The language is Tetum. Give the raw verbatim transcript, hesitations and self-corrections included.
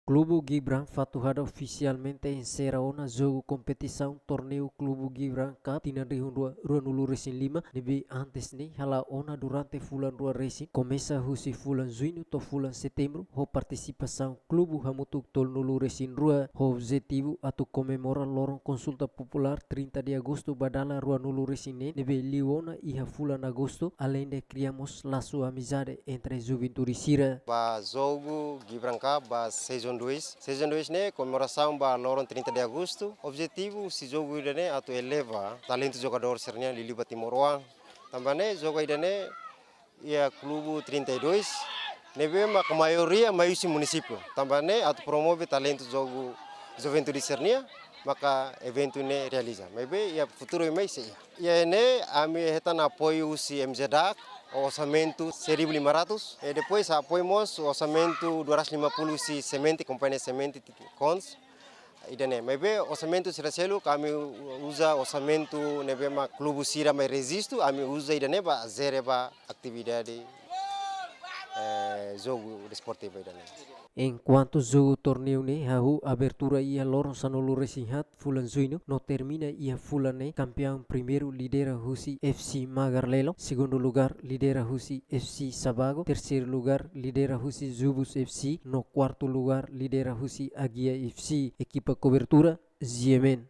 Klubu Gibran Fatuhada ofisialmente enserra ona jogu kompetisaun torneiu Klubu Gibran Cup tinan rihun rua, rua nulu resin lima, ne'ebé antes ne'e hala'o ona durante fulan rua resin, komesa husi fulan Juñu to'o fulan Setembru, ho partisipasaun klubu hamutuk tolunulu resin rua, ho objetivu atu komemora loron konsulta populár trinta de Agostu ba dala rua nulu resin neen, ne'ebé liu ona iha fulan Agostu, aleinde kria mós lasu amizade entre juventude sira. Ba jogu Gibran Cup ba season dois. Season dois ne'e komemorasaun ba loron trinta de Agostu. Objetivu husi jogu ida-ne'e atu eleva talentu jogadór sira-nian liuliu ba timoroan. Tanba ne'e jogu ida-ne'e iha klubu trinta e dois, ne'ebé maka maioria mai husi munisípiu. Tanba ne'e atu promove talentu jogu juventude sira-nian, maka eventu ne'e realiza. Maibé iha futuru mai sei iha. Iha ne'e ami hetan apoiu husi M Z D A C, orsamentu seribu lima ratus. E depois apoiu mós orsamentu dua ratus lima puluh husi semente, kompañia semente, Cons. Ida-ne'e, maibé orsamentu sira seluk ami uza orsamentu ne'ebé mak klubu sira mai rejistu, ami uza ida-ne'e ba jere ba atividade, eh, jogu desportivu ida-ne'e. Enkuantu jogu torneiu ne'e hahú abertura iha loron sanulu resin haat fulan Juñu no termina iha fulan ne'e, kampeaun primeiru lidera husi F C Magarlelo, segundu lugár lidera husi F C Sabago, terseiru lugár lidera husi Zubus F C, no kuartu lugár lidera husi Agia F C. Ekipa kobertura, G M N.